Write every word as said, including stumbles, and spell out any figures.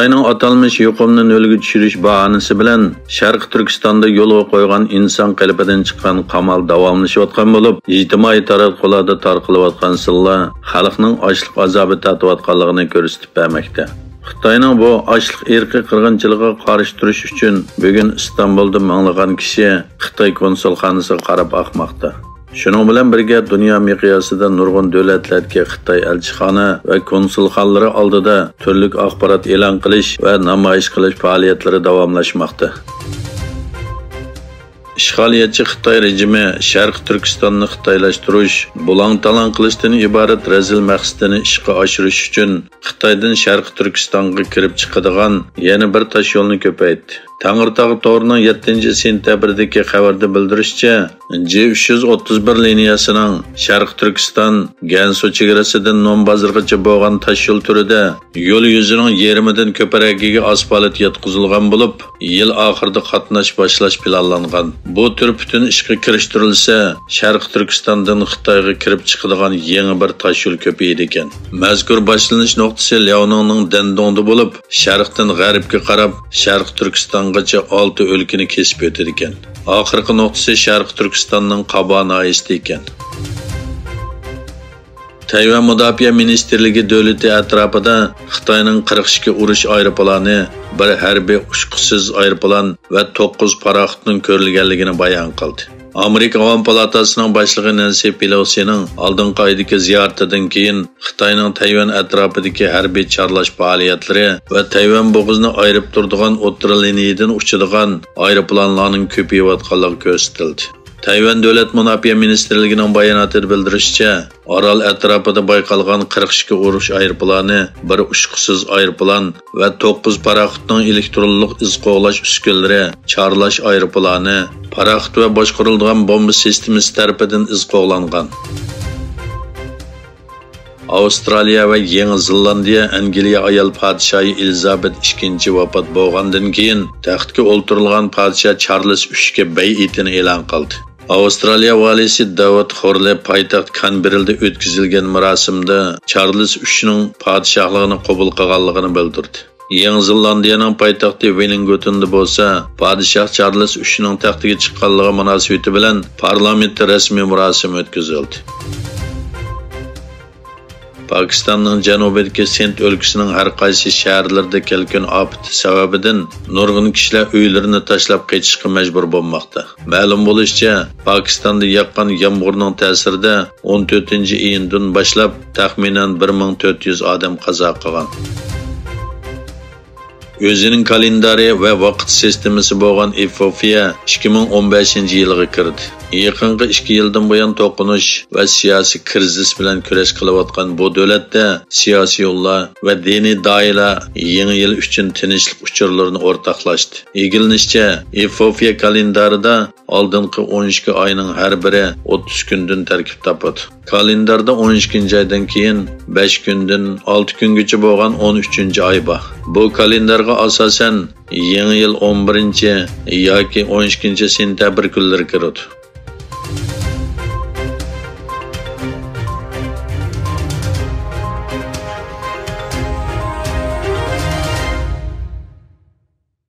خىتاينىڭ ئاتالمىش يۇقۇمنى نۆلگە چۈشۈرۈش باھانىسى بىلەن شەرقىي تۈركىستاندا يولغا قويغان ئىنسان قېلىپىدىن چىققان قامال داۋاملىشىۋاتقان بولۇپ، ئىجتىمائىي تاراتقۇلاردا تارقىلىۋاتقان سىنلار خەلقنىڭ ئاچلىق ئازابى تارتىۋاتقانلىقىنى كۆرسىتىپ بەرمەكتە. خىتاينىڭ بۇ ئاچلىق ئىرقىي قىرغىنچىلىقىغا قارشى تۇرۇش ئۈچۈن بۈگۈن ئىستانبۇلدا مىڭلىغان كىشى خىتاي كونسۇلخانىسىغا قاراپ ئاقماقتا. شۇنىڭ بىلەن بىرگە، دۇنيا مىقياسىدا نۇرغۇن دۆلەتلەردىكى خىتاي ئەلچىخانا ۋە كونسۇلخانىلىرى ئالدىدا تۈرلۈك ئاخبارات ئېلان قىلىش ۋە نامايىش قىلىش پائالىيەتلىرى داۋاملاشماقتا. ئىشغالىيەتچى خىتاي رېجىمى شەرقىي تۈركىستاننى خىتايلاشتۇرۇش، بۇلاڭ-تالاڭ قىلىشتىن ئىبارەت رەزىل مەقسىتىنى ئىشقا ئاشۇرۇش ئۈچۈن، خىتايدىن شەرقىي تۈركىستانغا كىرىپ چىقىدىغان يەنە بىر تاش يولنى كۆپەيتتى. تەڭرىتاغ تورىنىڭ يەتتىنچى سېنتەبىردىكى خەۋىرىدە بىلدۈرۈشىچە، جى ئۈچ يۈز ئوتتۇز بىر لىنىيەسىنىڭ شەرقىي تۈركىستان، گەنسۇ چېگرىسىدىن نوم بازىرىغىچە بولغان تاش يول تۈرىدە يول يۈزىنىڭ يېرىمىدىن كۆپرەكىگە ئاسفالت ياتقۇزۇلغان بولۇپ، يىل ئاخىرىدا قاتناش باشلاش پىلانلانغان. بۇ تۈر پۈتۈن ئىشقا كىرىشتۈرۈلسە، شەرقىي تۈركىستاندىن خىتايغا كىرىپ چىقىدىغان يېڭى بىر تاش يول كۆپىيىدىكەن. مەزكۇر باشلىنىش نۇقتىسى لياۋنىڭنىڭ دەندۇڭدا بولۇپ، شەرقتىن غەربكە قاراپ، شەرقىي تۈركىستانغىچە ئالتە ئۆلكىنى كېسىپ ئۆتىدىكەن. ئاخىرقى نۇقتىسى شەرقىي تۈركىستاننىڭ قابا ناھىيىسىدە ئىكەن. تەيۋەن مۇداپىئە مىنىستىرلىكى دۆلىتى ئەتراپىدا خىتاينىڭ قىرىق ئىككى ئۇرۇش ئايروپىلانى، بىر ھەربىي ئۇچقۇسىز ئايروپىلان ۋە توققۇز پاراخوتنىڭ كۆرۈلگەنلىكىنى بايان قىلدى. ئامېرىكا ئاۋام پالاتاسىنىڭ باشلىقى نەنسى پېلوسىنىڭ ئالدىنقى ئايدىكى زىيارىتىدىن كېيىن، خىتاينىڭ تەيۋەن ئەتراپىدىكى ھەربىي چارلاش پائالىيەتلىرى ۋە تەيۋەن بوغۇزىنى ئايرىپ تۇرىدىغان ئوتتۇرا لىنىيىدىن ئۇچىدىغان ئايروپىلانلارنىڭ كۆپىيىۋاتقانلىقى كۆرسىتىلدى. تەيۋەن دۆلەت مۇداپىئە مىنىستىرلىكىنىڭ باياناتىدا بىلدۈرۈشىچە، ئارال ئەتراپىدا بايقالغان قىرىق ئىككى ئۇرۇش ئايروپىلانى، بىر ئۇچقۇسىز ئايروپىلان ۋە توققۇز پاراخوتنىڭ ئېلېكترونلۇق ئىز قوغلاش ئۈسكۈنىلىرى، چارلاش ئايروپىلانى، پاراخوت ۋە باشقۇرۇلىدىغان بومبا سىستېمىسى تەرىپىدىن ئىز قوغلانغان. ئاۋسترالىيە ۋە يېڭى زېلاندىيە ئەنگلىيە ئايال پادىشاھى ئېلىزابېت ئىككىنچى ۋاپات بولغاندىن كېيىن، تەختكە ئولتۇرۇلغان پادىشاھ چارلىز ئۈچكە بەيئىتىنى ئېلان قىلدى. ئاۋسترالىيە ۋالىسى داۋىد خورلى پايتەخت كانبېررىدا ئۆتكۈزۈلگەن مۇراسىمدا چارلىز ئۈچنىڭ پادىشاھلىقىنى قوبۇل قىلغانلىقىنى بىلدۈردى. يېڭى زېلاندىيەنىڭ پايتەختى ۋېللىنگتوندا بولسا، پادىشاھ چارلىز ئۈچنىڭ تەختىگە چىققانلىقى مۇناسىۋىتى بىلەن پارلامېنتتا رەسمىي مۇراسىم ئۆتكۈزۈلدى. پاكىستاننىڭ جەنۇبىدىكى سىند ئۆلكىسىنىڭ ھەر قايسى شەھەرلىرىدە كەلكۈن ئاپىتى سەۋەبىدىن نۇرغۇن كىشىلەر ئۆيلىرىنى تاشلاپ قېچىشقا مەجبۇر بولماقتا. مەلۇم بولۇشىچە، پاكىستاندا ياغقان يامغۇرنىڭ تەسىرىدە ئون تۆتىنچى ئىيۇندىن باشلاپ تەخمىنەن بىر مىڭ تۆت يۈز ئادەم قازا قىلغان. ئۆزىنىڭ كالېندارى ۋە ۋاقىت سىستېمىسى بولغان ئېفىئوپىيە ئىككى مىڭ ئون بەشىنچى يىلغا كىردى. يېقىنقى ئىككى يىلدىن بۇيان توقۇنۇش ۋە سىياسىي كىرىزىس بىلەن كۈرەش قىلىۋاتقان بۇ دۆلەتتە سىياسىيونلار ۋە دىنىي داھىيلار يېڭى يىل ئۈچۈن تىنچلىق ئۇچۇرلىرىنى ئورتاقلاشتى. ئىگىلىنىشىچە، ئېفىئوپىيە كالېندارىدا ئالدىنقى ئون ئىككى ئاينىڭ ھەر بىرى ئوتتۇز كۈندىن تەركىب تاپىدۇ. كالېنداردا ئون ئىككىنچى ئايدىن كېيىن بەش كۈندىن ئالتە كۈنگىچە بولغان ئون ئۈچىنچى ئاي بار. بۇ كالېندارغا ئاساسەن، يېڭى يىل ئون بىرىنچى ياكى ئون ئىككىنچى سېنتەبىر كۈنلىرى كىرىدۇ.